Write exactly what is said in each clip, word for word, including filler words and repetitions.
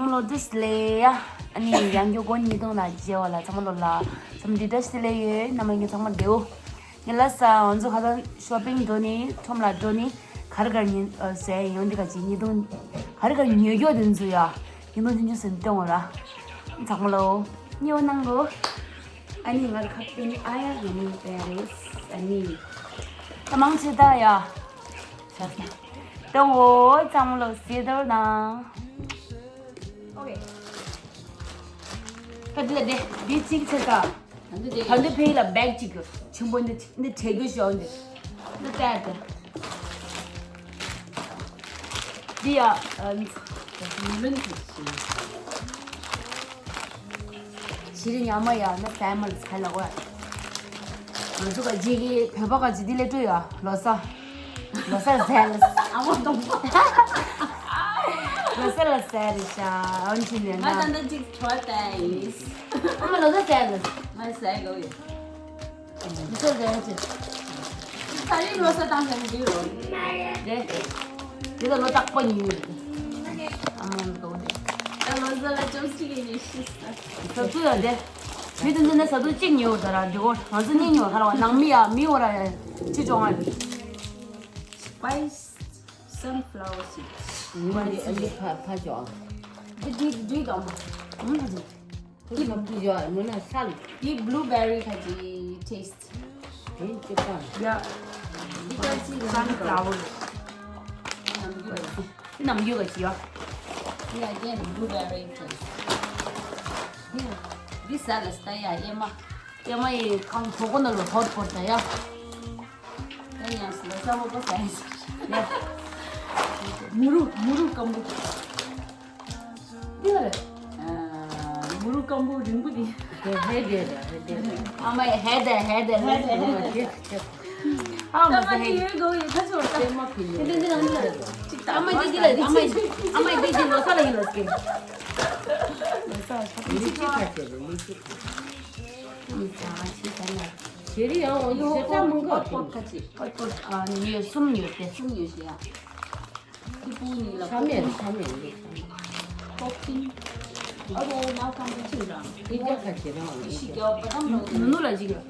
ཚང་མ་ལོ་བཀྲ་ཤིས་བདེ་ལེགས་ཡ། ཨ་ནི་ཡང་བསྐྱར་སྒོ་ཉིས་སྟོང་ལ་མཇལ་བ་ལ་ཚང་མ་ལོ་ལ་འཚམས་འདྲི་བཀྲ་ཤིས་བདེ་ལེགས་ཡོད། རྣམ་པ་ངེད་ཚང་མ་བདེའོ། ངས་ལ་ས་ང་ཚོ་ཁ་སང་ཤོ་པིང་འགྲོ་ནི་ཁྲོམ་ལ་འགྲོ་ནི་ག་རེ་ག་རེ་ཉོས་ཟེར་ཡོང་འདི་ག་ཅིག་ཉིས་སྟོང་ག་རེ་ག་རེ་ཉོས་རྒྱུ་དེ་ཚོ་ཡ་ཉིས་སྟོང་ཆུང་ཆུང་ཟེར་ནི་སྟོན་འོ་ར། ཚང་མ་ལོ་ཉེ་བོ་གནང་གོ། ཨ་ནི་ང་ར་ཁ་པིན་ཨ་ཡ་ཡ་མིན་པེ་རེས་ཨ་ནི། ད་མང་ཆེ་ད་ཡ། ད་འོ་ཚང་མ་ལོ་སེ་དོར་ན། ཨོ་ཀེ། ད་འདི་ལ་དེ་འདི་གཅིག་ཆེ་ད། ད་འདི་ཕེ་ལ་བེག་གཅིག་ཆེན་པོ་འདི་འདི་བྲེ་རྒྱུ་ཞོ་འདི། འདི་ལྟ་དེ། འདི་ཡ། ཨ། ཕྱི་རི་ཉག་མ་ཡ་ན་ས་མར་ཚ་ལ་བ། ང་ཚོ་ག་ཅིག་གི་བོད་པ་ག་ཅིག་འདི་ལས་སྤྲོད་ཡ་ལོ་གསར། ལོ་གསར་ཟེར་ལ། ཨ་མ་གཏོང་པ། ལོ་གསར་ལ་ཟེར་རེད་ཤག་ཨོན་ཅི་ནས་ང་ད་ན། ད་ཅིག་ཁྲོ་ཏའི། ཨ་མ་ལོ་གསར་ཟེར་ལ། ང་ཟེར་གོ་ཡོད། ལོ་གསར་ཟེར་ཅི། ད་རིང་ལོ་གསར་བཏང་ཟེར་འདི་རོ། རེད། འདི་ད་ལོ་རྟག་པ་ཉིན་ཡོད་རེད། ཨ་མ་གཏོང་པ། ད་ལོ་གསར་ལ་ཅོབ་སི་ཊིག་ཡིན་ཤི་ས། ཟ་ཚུལ་ཡོད་དེ། མི་དེ་ཚོ་ནས་ཟ་ཚུལ་གཅིག་ཉོས་ཡོད་ད་ར་འདི་གོ་ང་ཚོ་གཉིས་ཉོས་ཧ་ལ་བ་ནང་མི་ཡ་མི་འོ་ར་ཡ་ཅི་ཅོང་ཨ་རེད། Spice sunflower seeds. ངོ་མ་འདི་ཨ་ནི་ཕ་ཕ་ཅོ་ཨ། འདི་འདི་འདི་དང་། ཨུམ་འདི། འདི་ཕ་ཕི་ཅོ་ཨ་མོ་ན་སལ། འདི་blueberry ཁ་ཅིག་taste. འདི་ཅི་པ། ཡ། འདི་ཁ་ཅིག་sunflower. ནམ་རྒྱུན་ལ། འདི་ནམ་རྒྱུན་ལ་ཅི་ཡ། འདི་again blueberry taste. འདི་འདི་ཟ་ལ་སྟ་ཡ་ཨེ་མ། ཨེ་མ་ཡི་ཁང་གྲོ་གོ་ན་ལོ་hot pot ད་ཡ། ཨེ་ཡང་ཟ་ལ་ས་ཧོ་པ་ཟ་ཡ་ཟ། ཡ། མུ་རུ་མུ་རུ་སྐམ་པོ། འདི་ག་རེད། ཨ། མུ་རུ་སྐམ་པོ་རིང་པོ་འདི། དེ་ཧེ་དེ་རེད་ཧེ་དེ་རེད། ཨ་མ་ཡི་ཧེ་དེ་ཧེ་དེ་ཧེ་དེ་ཧེ་དེ། ཨ་མ་ད་ཟ་ཧེ། ཡོད་གོ་ཡོད་ཁ་ཆོ་ད། ཨེ་མ་ཕི་ཡོད། དེ་འདི་ནང་ལ། ཨ་མ་འདི་འདི་ལ་ཨ་མ་འདི་འདི་ལོ་ས་ལ་ཡིན་ལ་སྐྱེ། ལོ་ས་ལ་ཁ་ཏི་ཅི་ཁ་ཅེ་རེད་ལི་ཅི་ཁ། ཨ་མ་ཟ་ཤི་ཟ་ན། ཞེ་རི་ཡང་འོ་ཡི་ཤེ་ས་མང་ག་ཧོ་པོ་ཁ་ཅི་ཧོ་པོ་ཨ་ཉོས་གསུམ་ཉོས་ཏེ། གསུམ་ཉོས་ཤི་ཡ། ཁྱི་པུ་ནི་ལ་ས་མེད་ས་མེད་ལི། ཁོ་ཁིན། ཨ་རོ་ནའོ་ཁམ་ཁིན་རང་། ཨི་ཏི་ཁ་ཅི་རང་ཨི་ཤི་ཀྱོ་བ་དམ་རོ། ནུ་ནུ་ལ་ཅི་ཀྱོ།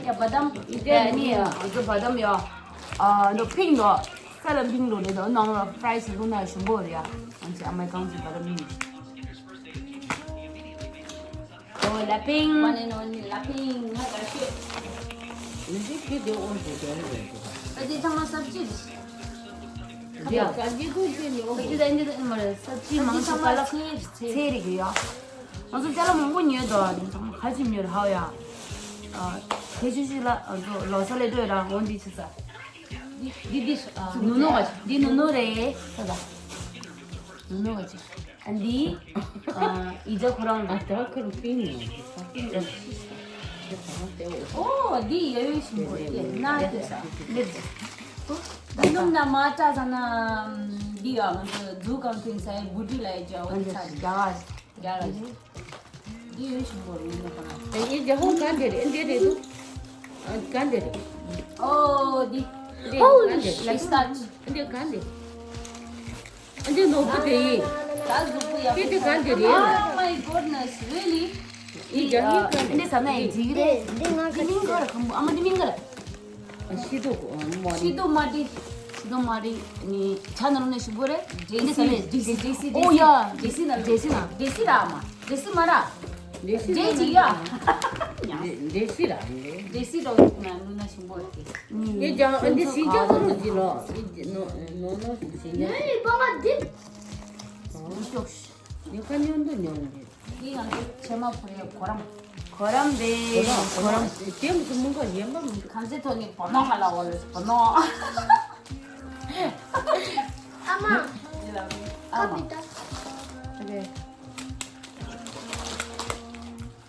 ཡ་བ་དམ། ཨི་ཏི་ནི་ཨ་ཛོ་བ་དམ་ཡ། ཨ་ནོ་ཕིང་ནོ། ས་ལ་ཕིང་ལོ་ནི་ནོ་ནང་ལ་ཕ་རའི་སི་ལུ་ན་ཞུམ་པོ་རེ་ཡ། ཨང་ཅི་ཨ་མའི་གང་ཅི་བ་དམ་ནི། ཨོ་ལ་ཕིང་། One and only ལ་ཕིང་ང་དགའ་ཤོས། ཨིན་ཇི་ཁྱེད་དེ་ཨོ་ཟེར་དེ་ཨོ་ཟེར། ད་དེ་ཚང་མ་སབ་ཅི་རེད། དེ་ཡ་ཀ་ཇི་ཐུག་ཅེས་ནི་ཨོ་ཟེར། ད་དེ་ད་ཨིན་ཇི་ད་ཨིན་མ་རེད་སབ་ཅི་མང་ཆེ་བ་ལ་ཚེ་ཚེ་རིག་ཡ། ང་ཚོ་ཅ་ལག་མང་པོ་ཉོས་འདུག་ཨ་དེ་ཚང་མ་ག་ཅི་ཉོས་རེད་ཧའོ་ཡ། ཨ་དེ་ཆུ་ཤི་ལ་ང་ཚོ་ལོ་ས་ལས་སྤྲོད་ར་འོ་འདི་ཆུ་ས། འདི་འདི་ནུ་ནུ་ག་ཅི་འདི་ནུ་ནུ་རེད་ད་ད། ནུ་ནུ་ག་ཅི། ཨ་འདི། ཨ་ཨི་ཇ་ཁོ་རང་། ཨ་ད་ཁོ་རང་པིན་ནི་ཡོད་ས་པིན་ནི་ཡོད་ས། ཨོ་འདི་ཡོད་ཡོད་ཞིམ་པོ་ཡོད་ན་དེ་ས། འདི་འདི་ནུམ་ན་མ་ཏྲ་ས་ན་འདི་ཡང་འཛུ་གང་ཐིན་སའི་བུ་ཏི་ལ་ཡི་ཇ་འོ་འདི་ས་རྒྱ་གར་རྒྱ་གར་འདི་ཡོད་ཞིམ་པོ་རེད་ནི་ཁོ་ན། ཨེ་ཇ་ཧོ་ག་འདི་རེད་འདི་རེད་འདུག་ཨ་ག་འདི་རེད། ཨོ་འདི་འདི་ག་འདི་རེད། ལེགས་ཏཱ་འདི་ག་འདི། ཨ་འདི་ནོར་བུ་དེ་ཡིན། ད་གཟུགས་པོ་ཡག་པོ། ཁྱེད་དེ་ག་འདི་རེད། Oh my goodness, really? ཨི་ཇ་ཧི་ག་འདི། འདི་ཟ་ན་ཡང་འགྲིག་གི་རེད། འདི་ང་འདི་མིང་ག་རེ་ཁམ་བུ་ཨ་མ་འདི་མིང་ག་རེ། ཤི་དོ་མ་རི། ཤི་དོ་མ་རི། ཤི་དོ་མ་རི་ནི་ཆ་ན་རུ་ནས་ཞུ་གོ་རེད། འདི་ཟ་ན་ཡང་འགྲིག་གི་རེད། འོ་ཡ། འདྲེ་སྲིན་ན་འདྲེ་སྲིན་ན་འདྲེ་སྲིན་ར་མ་འདྲེ་སྲིན་མ་ར། འདྲེ་སྲིན་འདྲེ་ཅི་ཡ། འདྲེ་སྲིན་ར་འདྲེ། འདྲེ་སྲིན་ར་ན་ནུ་ན་ཞུ་གོ་རེད། ཨེ་ཀྱང་ཨ་འདི་ཞིག་རྒྱ་ཧོ་རུ་ཟིན་ནོ། ཨེ་ནོ་ནོ་ཞིག་ཟིན་ཡ། ནི་པ་ང་འདི། ཉོ་ཁ་ཉོ་འདུག་ཉོ་འདི། འདི་ང་ཚོ་ཕྱེ་མ་ཕུ་ཡ་གོ་རམ། གོ་རམ་རེད། གོ་རམ། ཞེ་མ་སུ་མུ་ག་ཡན་པ་མུ་ག་གང་ཚེ་ཐོག་ནི་བོ་ནོ་ང་ལ་འོ་ལེ་བོ་ནོ། ཨ་མ། འདི་ལ་ཨ་མ། ཁ་པི་ཏ། ཨ་ཀེ།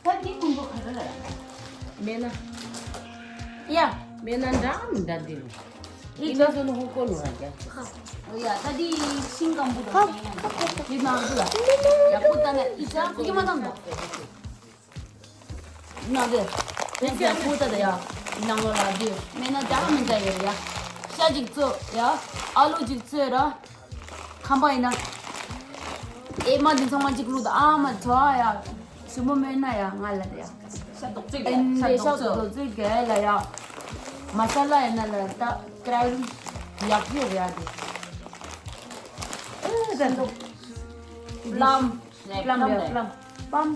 ད་འདི་ཀུན་པོ་ག་རེ་རེད། མེད་ན། ཡ། མེད་ན་འདྲ་མི་འདྲ་འདི་རུ། ཨི་ཅོ་སོ་ནུ་ཧུ་ཀོ་ནུ་ར་རྒྱ། ཨོ་ཡ་ད་འདི་ཤིང་སྐམ་པོ་དང་ཡང་ཡང་འདི་ནང་དུ་ལ། ཡག་པོ་ད་ན་ཨི་ཅོ་ཀུ་ཀི་མ་དང་དང་། ན་དེ། དེ་ཡག་པོ་ད་ད་ཡ། ནང་ལོ་ལ་འདི། མེད་ན་འདྲ་མི་འདྲ་ཡོད་ཡ། ཤ་ཅིག་བཙོ་ཡ། ཨ་ལུ་ཅིག་བཙོ་ར། ཁམ་པ་ཡིན་ན། ཨེ་མ་འདི་ཚང་མ་གཅིག་བླུགས་དང་། ཨ་མ་ཚོ་ཡ། ཞིམ་པོ་མེད་ན་ཡ་ང་ལ་ཡ། ཤ་རྡོག་གཅིག་ཨེ་ནས་ཤ་རྡོག་གཅིག་རྡོག་གཅིག་ག་ལ་ཡ། མ་ས་ལ་ཡ་ན་ལ་ད་ཀྲའི་ཡག་ཡོད་རེད་ཨ་དེ། ཤ་རྡོག་ལམ། ལམ་ཡ་ལམ། པམ།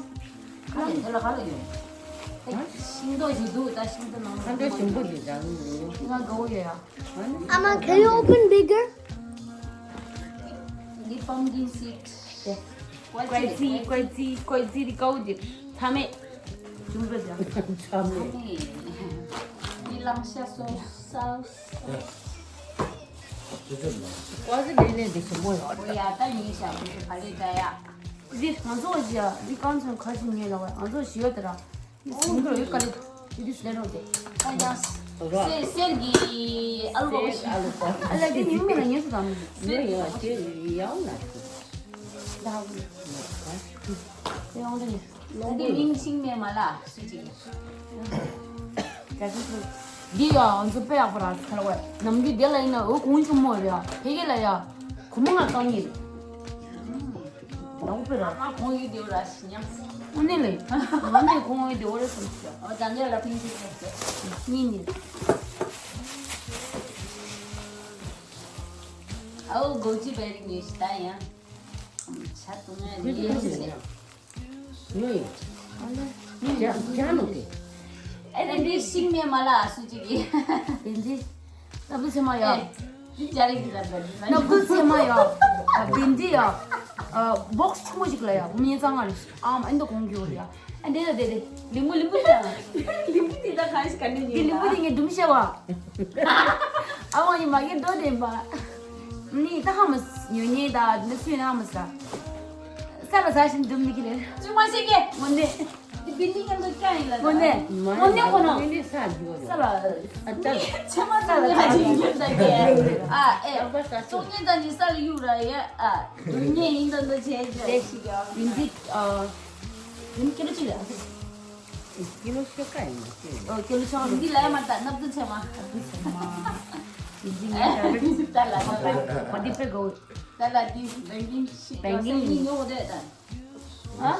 ཁ་ལས་དེ་ལ་ཁ་ལ་ཡོད། ཤིང་ཏོག་ཞིག་འདུག་ད་ཤིང་ཏོག་ནང་ཁ་འདོད་ཞིམ་པོ་ཞིག་འདྲ་གི་འདུག་ང་དགའ་བོ་ཡོད་ཡ། Amma, can you open bigger? འདི་pumpkin seed. ཀོས་ཅི་ཀོས་ཅི་ཀོས་ཅི་འདི་ཀའུ་ཅི་ཚ་མེད། ཅུང་པོ་ཟ། ཚ་མེད། འདི་གླང་ཤ་སོ་སོ། ཀོས་ཅི་ལས་ལས་འདི་ཞིམ་པོ་ཡོད། ཨོ་ཡ་ད་ཡིན་ཤག་བུ་ཞིག་ག་ལས་ད་ཡ། འདི་ང་ཚོ་ཞིག་ཡ་འདི་གང་ཚོད་ཁ་ཞིག་ཉོས་ལ་བ་ང་ཚོ་ཞིག་ཡོད་དེ་ར། སིང་གི་རོ་ཡོད་ཀ་ལེ། དེ་དུས་ལེ་རོ་དེ། ཨ་ཡ། གཟའ། གསེར་གྱི་ཨ་ལུ་གོ་ཤི། ཨ་ལུ་གོ། ཨ་ལ་དེ་ཉིན་མོ་ལ་ཉོས་སུ་དམ། ཉོས་ཡོད་ཅེ་ཡང་ན། ད་ཧུ། དེ་ཡོང་དེ་ནི། དེ་མིང་ཤིང་མེ་མ་ལ་སུ་ཅི། འདི་ཡང་ང་ཚོ་དཔེ་ཡག་པོ་ར་ཚར་བས་ནམ་རྒྱུན་དེ་ལ་ཡིན་ན་འོ་གོང་ཆུང་མོ་རེད་ཡ་ཕ་གི་ལ་ཡ་གོ་མོ་ང་བཏང་ཉིན། ནང་པའི་ར། ང་ཁོང་ཡུལ་དེ་ར་ཞི་ཉམས། དངོས་གནས་ལས། ང་ནས་ཁོང་ཡུལ་དེ་འོ་རེད་བསམ་ཤག་ཨོ་ད་ངས་ལ་ཕིང་ཕིང་ཕིང་ཕིང་། གཉིས་ནས། ཨའོ་གོ་ཅི་བེ་རི་ངས་ཤི་ད་ཡང་། ཆ་ཏུ་ངས་ལས་ཡོད་ཟེར། ངས་ཡོད། ཇ་ཇ་ནོ་གི། ཨེ་རེ་འདི་ཤིང་མེ་མ་ལ་སུ་ཅི་གི། དེ་འདི། ནབ་ཏུ་ཚེ་མ་ཡ། ཨེ། འདི་ཇ་རེ་གི་ལ་འདི་ལ། ནབ་ཏུ་ཚེ་མ་ཡ། ཨ་བིན་འདི་ཡ། ཨ་བོགས་ཆུང་མོ་ཞིག་ལ་ཡ་བུ་མིན་ཚང་ང་རེ། ཨམ་ཨེ་འདི་གོང་གི་འོ་ཡ། ཨ་འདི་ལ་དེ་དེ་ལིམ་བུ་ལིམ་བུ་ཡ། ལིམ་བུ་དེ་ད་གང་ཞིག་ག་ནས་འདི་ཉོས་ལིམ་བུ་ན། དེ་ངས་སྒྲུང་བཤད་བ། ཨ་མ་ཡི་མ་གི་འགྲོ་དེ་མ། ནི་ད་ཧ་མ་ཉོ་ཉེ་ད་འདི་སུས་ན་ཧ་མ་ས། ས་ལ་ས་ཞིམ་འདུམ་ནི་གི་རེད། ཅུང་མ་ཤེས་གི། ངོ་ནས། དེ་བིལ་ཌིང་གི་འདུག་ཀྱང་ཡིན་ལ་ད། ངོ་ནས། ངོ་ནས་ཁོ་ན། ངོ་ནས་ས་འགྱོ་ཡོད། ས་ལ། ཨ་ད། ཚེ་མ་ས་ལ་ས་ཞིག་ཡོད་ད་གི། ཨ་ཨེ། ཨ་བ་ས་ཅོ། ཚོང་ཉེ་ད་ནི་ས་ལ་གཡུག་ར་ཡ། ཨ། ཉེ་ཡིན་ད་འདི་བྱས་ཀྱི་ཞིག་ཡ། ཡིན་འདི། ཨ། ཡིན་ཀི་ལོ་གཅིག་ལ། ཀི་ལོ་ཤོ་ཀ་ཡིན་ཀི། ཨོ་ཀི་ལོ་ཤོ་ཀ་ཡིན། འདི་ལ་ཡ་མ་ད་ནབ་ཏུ་ཚེ་མ། ནབ་ཏུ་ཚེ་མ། ཡིན་འདི་ངས་ད་རེད། ད་ལ་ད་ལ། ཨ་འདི་པེ་གོ། ད་ལ་འདི་བེང་གིང་ཤི་བེང་གིང་། ཉོ་འོ་དེ་ད། ཨ།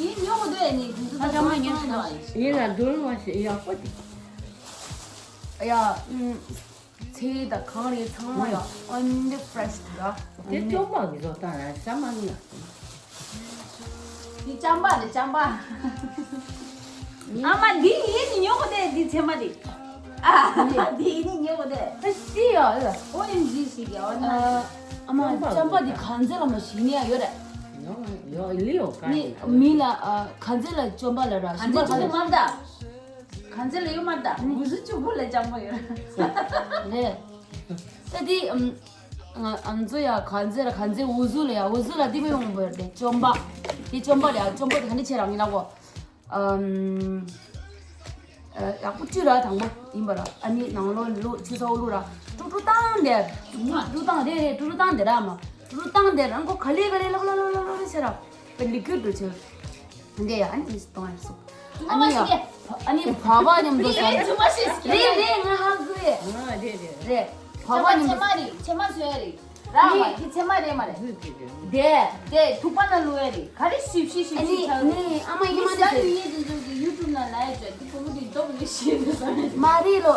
ཡིན་ཉོ་འོ་དེ་ནི་འདི་ཚོ་ད་ལ་ཉོ་ཤི་ད། ཡིན་ལ་འདུལ་བ་ཞིག་ཡག་པོ་དེ། ཡ། ཨུམ། ཚེ་དང་གངས་རི་ཚང་མ་ཡོད། Only fresh དེ་འདྲ། དེ་བཅོམ་པ་གི་བཟོ་སྟངས་ལ་ས་མ་ནུས། འདི་ལྕམ་པ་རེད་ལྕམ་པ། ཨ་མ་འདི་ཡིན་ནི་ཉོ་གོ་དེ་འདི་ཚེ་མ་རེད། ཨ་འདི་ཡིན་ནི་ཉོ་གོ་དེ། ཨ་ཤི་ཡ་ཨ། ཨོ་ཨེམ་ཇི་ཞིག་ཡ་ཨོ་ན། ཨ་མ་ལྕམ་པ་འདི་གངས་རི་ལ་མ་ཞིག་ནི་ཡ་ཡོད་རེད། ཡོད་ཡོད་ལི་ཡོད་ག་ནི་མི་ལ་གངས་རི་ལ་བཅོམ་པ་ལ་ར་གངས་རི་ཅུང་མ་ད། གངས་རི་ལ་ཡོད་མ་ད། མུ་ཟི་ཅུ་གུ་ལ་ལྕམ་པོ་ཡོད། རེད། ད་དེ་ཨམ། ང་ཨམ་ཚོ་ཡ་གངས་རི་ལ་གངས་རི་འུ་ཟུ་ལ་ཡ་འུ་ཟུ་ལ་དེ་མི་ཡོང་བོ་ཡོད་དེ་བཅོམ་པ། དེ་བཅོམ་པ་རེད་ཡ་བཅོམ་པ་དེ་ག་འདྲ་ཆེ་རང་ཡིན་ལ་གོ། ཨམ། ཡག་པོ་བཀྲུས་ར་དང་པོ་ཡིན་པ་ར་ཨ་ནི་ནང་ལོགས་ལུ་ཆུ་ཚ་བོ་ལུ་ར་ཀྲུ་ཀྲུ་བཏང་དེ། ཀྲུ་ཀྲུ་བཏང་དེ་རེད་ཀྲུ་ཀྲུ་བཏང་དེ་ར་མ་ཀྲུ་ཀྲུ་བཏང་དེ་རང་ཁོ་ག་ལེ་ག་ལེ་ལོག་ལ་ལོག་ལ་ལོག་ལ་ཆེ་ར། པ་ལི་ཀུ་ཌི་འགྲོ་ཆེ། འདི་ཡ་ཨ་ནི་མི་སི་གཏོང་ཡ་སོ། ཨ་ནི་ཡ། ཨ་ནི་བ་བ་མཉམ་དུ་ཟ། རེད་རེད་ང་ཧ་གོ་ཡ། རེད་རེད། རེད། བ་བ་མཉམ་དུ། ཚེ་མ་རེད་ཚེ་མ་བཟོ་ཡ་རེད། ར་མ་འདི་ཚེ་མ་རེད་མ་རེད། དེ། དེ་ཐུག་པ་ན་བླུག་ཡ་རེད་ག་རེ་ཞིབ་ཞིབ་ཞིབ་ཞིབ་ཆགས་རེད། ཨ་ནི་ཨ་མ་ཡིན་མ་ཟ་ནི་ཡིན་དེ་ཚོ་གི་ཡུ་ཊུབ་ན་ལ་ཡ་ཅོ་འདི་ཕྲུ་གུ་འདི་རྡོག་ནི་ཤེས་ནི་ཟ་ནི། མ་རེད་ལོ།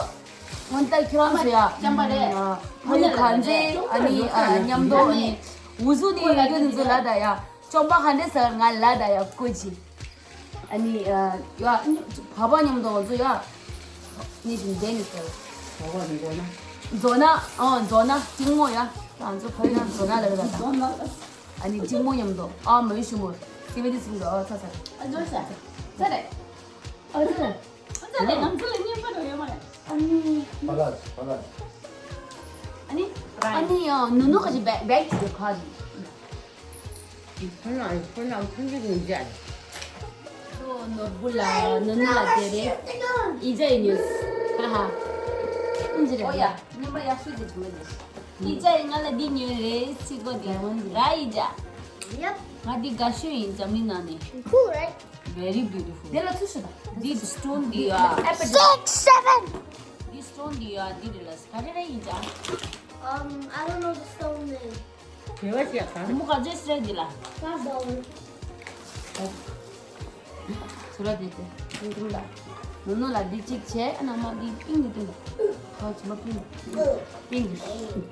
ངོ་ད་ཁྱེད་རང་ཚོ་ཡ། ཅམ་པ་རེད། ཕ་ཡུལ་གང་ཚེ་ཨ་ནི་མཉམ་དུ་ཨ་ནི་འུ་ཟུ་ནི་ཡོད་རྒྱུ་འདི་ཚོ་ལ་ད་ཡ། བཅོམ་པ་ག་འདྲས་ཟེར་ང་ལ་ད་ཡ་བཀོད་ཅི། ཨ་ནི་ཡ་བ་བ་མཉམ་དུ་ང་ཚོ་ཡ། ནི་ཞིག་འདས་ནི་ཟེར། བ་བ་མི་འགོ་ན། མཛོ་ན་ཨ་མཛོ་ན་གཅིག་མོ་ཡ། ང་ཚོ་ཕ་ཡུལ་ན་མཛོ་ན་ལ་རེད་ད། མཛོ་ན། ཨ་ནི་གཅིག་མོ་མཉམ་དུ་ཨ་མ་ཡུ་ཤུ་མོ། སི་བེ་དི་སིང་དུ་ཨ་ཚ་ཚ། ཨ་མཛོ་ཤ། ཚ་རེད། ཨ་ཚ་རེད། ཨ་ཚ་རེད་ང་ཚོ་ལ་བརྙན་པར་རོ་ཡོད་མ་རེད། ཨ་ནི། ཨ་ནི། ཨ་ནི་ཡང་ནུ་ནུ་ཁ་ཅིག་བེག་བེག་ཅིག་ཁ་ཅིག་ཁོ་ན་ཁོ་ན་ཁོ་ན་ཁོ་ན་ཁོ་ན། ཁོ་ནོར་བུ་ལ་ནུ་ནུ་ལ་དེ་རེད། ཨི་ཇ་ཡི་ཉོས། ཧ་ཧ། ཨིན་ཇི་རེད། ཨོ་ཡ། ཉམས་པ་ཡག་ཤོས་དེ་བྱུང་ཡོད་རེད། ཨི་ཇ་ཡི་ང་ལ་འདི་ཉོས་རེད་ཟེར་གོ་དེ་ར་ཨི་ཇ། Yep. ང་འདི་དགའ་ཤོས་ཡིན་འཛམ་གླིང་ནང་ནས། Cool, right? Very beautiful. དེ་ལ་ཚུར་ཤོད་དང་། This stone འདི་ཡ། Six, seven. This stone འདི་ཡ་འདི་རེད་ལ་ག་རེ་རེད་ཨི་ཇ། Um, I don't know the stone name. བྲེལ་བ་ཞིག་དང་། མོ་ག་ཚོད་སྲེག་འདི་ལ། ཚུར་ར་དེ་དེ། ཏིང་ཏིང་ལ། ནོ་ནོ་ལ་འདི་གཅིག་བྱས། ཨ་ན་མ་འདི་པིང་འདི་ཏིང་ལ། ཁོ་ཚོ་མ་པིང་། པིང་།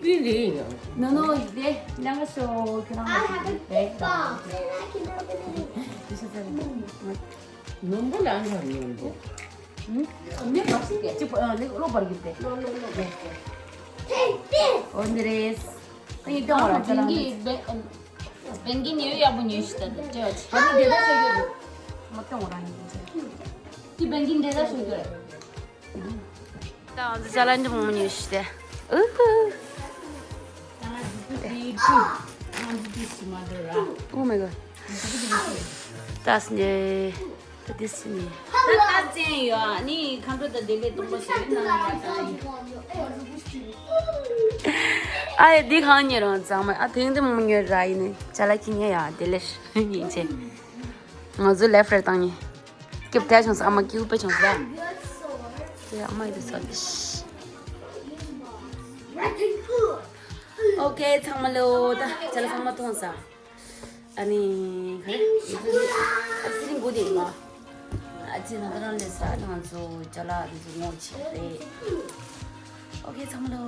པིང་རེད་ཡིན་ཡང་། ནོ་ནོ་ཡིན་ཏེ། ལང་ག་སོ་ཁྱོད་རང་ལ་ཞིག་རེད། དེ་ཤ་ཚ་རེད། ནོར་བུ་ལ་ཨ་ནི་ནོར་བུ། ནི་མ་ཤི་ཏེ། གཅིག་པ་ནི་གློ་བར་གྱི་ཏེ། ལོ་ལོ་ལོ་ལོ། འོ་འདི་རེད། ཨ་ཡིན་ཏེ་འོ་ར་ཅ་ལ་ནི། བེང་གི་ཉོས་ཡག་པོ་ཉོས་ཤི་ད་དེ་སྤྲད་བ་ཅི། ཨ་ནི་དེ་ད་ཤོད་རྒྱུ་རེད། མ་གཏོང་བ་རང་ཡིན་ཅེ། དེ་བེང་གི་འདི་ད་ཤོད་རྒྱུ་རེད། ད་ང་ཚོ་ཅ་ལག་འདི་མང་པོ་ཉོས་ཤི་ཏེ། ཨུ་ཧུ། Oh my god. That's the, this me. ད་ད་ཅན་ཡོད་ཨ་ནི་ཁམ་བུ་ད་དེ་ལས་སྟོང་པ་ཞིག་ཡོད་ན་ང་ད། ཨ་ཡ་འདི་གང་ཉེ་རང་གཙང་མ་ཨ་དེང་དེ་མོ་ཉོ་ར་ཡིན་ནི་ཅ་ལག་ཁྱི་ཉེ་ཡ་དེ་ལས་ཉེ་ཆེ། ང་ཚོ་left right བཏང་ཉེ། སྐྱིབས་དལ་བྱུང་སོང་། ཨ་མ་སྐྱིབས་པ་བྱུང་སོང་། དེ་ཨ་མ་ཡི་དུ་ཚོ་དེ། ཨོ་ཀེ་ཚང་མ་ལོ། ད་ཅ་ལག་ཚང་མ་ཐོང་ས། ཨ་ནི་ག་རེ། ཨ་ཚེ་རིང་དགུ་དེ་ཡིན་མ། ཨ་ཚེ་ན་ད་རང་ལས་ས་ང་ཚོ་ཅ་ལག་དེ་ཚོ་ངོ་ཆེ་རེད། ཨོ་ཀེ་ཚང་མ་ལོ།